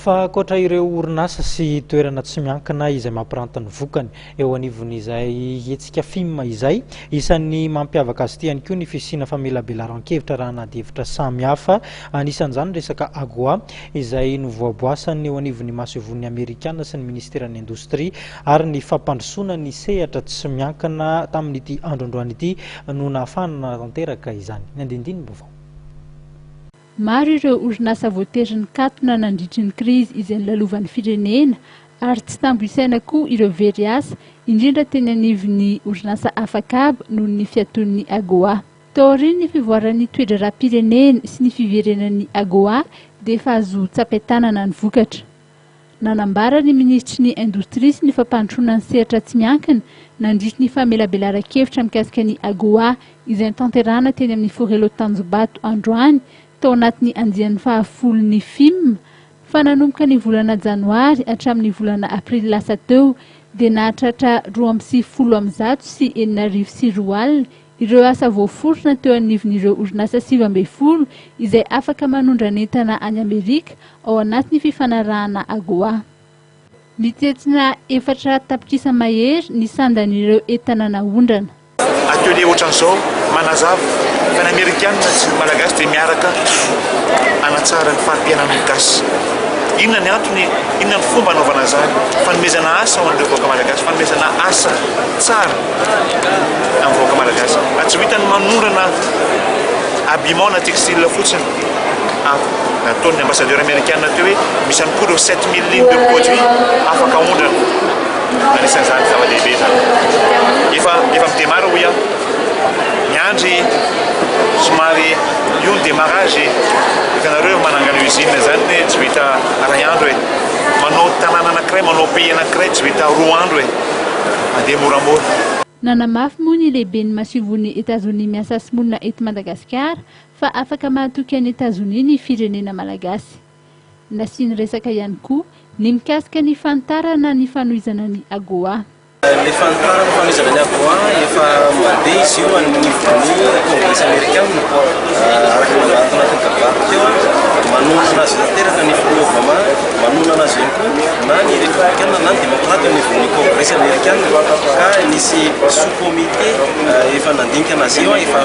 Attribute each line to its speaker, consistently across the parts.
Speaker 1: Fa ankoatra ireo orinasa sy toerana tsy miankina izay mampiranty ny vokany eo anivon'izay hetsika FIM izay, isan'ny mampiavaka azy ity ihany koa ny fisiana famelabelaran-kevitra raha an'ady hevitra samihafa, anisan'izany ny resaka AGOA izay novoaboasan'ny eo anivon'ny masoivohon'ny Amerikana sy ny minisiteran'ny Indostria ary ny fampandrosoana ny sehatra tsy miankina tamin'ity andro androany ity no nahafahana nanatanteraka izany. Ny andindinim-baovao.
Speaker 2: Maro ireo orinasa voatery nikatona nandritry ny krizy izay nolalovan'ny firenena ary tsy tambo isaina koa ireo very asa, indrindra teny anivon'ny orinasa afak'haba noho ny fiatoan'ny AGOA. Taorian'ny fivoaran'ny toe-draharaham-pirenena sy ny fiverenan'ny AGOA dia efa azo tsapain-tanana ny vokatra. Nanambara ny minisitry ny Indostria sy ny fampandrosoana ny sehatra tsy miankina nandritry ny famelabelaran-kevitra mikasika ny AGOA izay notanterahana teny amin'ny Forello Tanjombato androany tao anatin'ny andiany fahafolon'ny FIM fa nanomboka ny volana janoary hatramin'ny volana aprily lasa teo dia nahatratra 292 6000 ireo asa voaforona teo anivon'ireo orinasa 19 izay afaka manondrana entana any Amerika ao anatin'ny fifanarahana AGOA. Mitentina 4 tapitrisa mahery ny sandan'ireo entana naondrana.
Speaker 3: Atelier ohatran'izao manazava fa ny Amerikanina sy ny Malagasy dia miaraka anatsara ny fari-piainan'ny gasy. Inona ny antony, inona ny fomba anaovana izany? Fanomezana asa ho an'ireo vahoaka malagasy, fanomezana asa tsara amin'ny vahoaka malagasy. Ary tsy vitan'ny manondrana habillement na textile fotsiny. Nataon'ny ambassadeur amerikana teo hoe misy ihany koa ireo 7000 lignes de produits afaka aondrana. Anisan'izany zava-dehibe izany. Efa efa mi-démarre hoy aho. Miandry somary io ny démarrage. Hitanareo manangana usine zany tsy vita ray andro e. Manao tanàna anankiray, manao pays anankiray tsy vita 2 andro e. Mandeha moramora.
Speaker 2: Nanamafy moa ny lehiben'ny masoivohon'i Etazonia miasa sy monina eto Madagasikara fa afaka mahatoky an'i Etazonia ny firenena malagasy. Nasiany resaka ihany koa ny mikasika ny fanitarana ny fanohizana ny AGOA.
Speaker 4: Ilay fanitarana fanohizana ny AGOA efa mandeha izy io anivon'ny Kongresy amerikana araka ny nambarako tanatin'ny kabary teo, manohana azy tanteraka ny filoha Obama, manohana azy ihany koa na ny repoblikana na ny demokraty anivon'ny Kongresy amerikana ka nisy sous comité efa nandinika anazy io, efa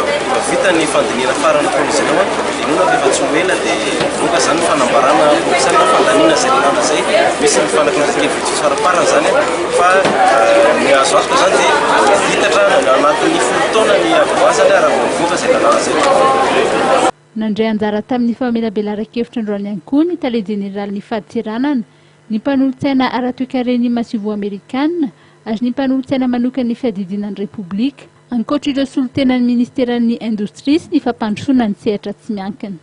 Speaker 4: vita ny fandinihana farany nataon'izy ireo, inoana fa efa tsy ho ela dia hivoaka izany ny fanambarana ofisialy na fandaniana izay lalàna izay, misy ny fanakorontan-kevitra tsy faraparany izany fa ny azo antoka izany dia hitatra anatin'ny 10 taona ny AGOA izany raha vao mivoaka izay lalàna izay.
Speaker 2: Nandray anjara tamin'ny famelabelaran-kevitra androany ihany koa ny tale jeneralin'ny fadintseranana, ny mpanolotsaina ara-toekaren'ny masoivoho amerikana ary ny mpanolotsaina manokan'ny fiadidiana ny Repoblika, ankoatra ireo solontenan'ny ministeran'ny Indostria sy ny fampandrosoana ny sehatra tsy miankina.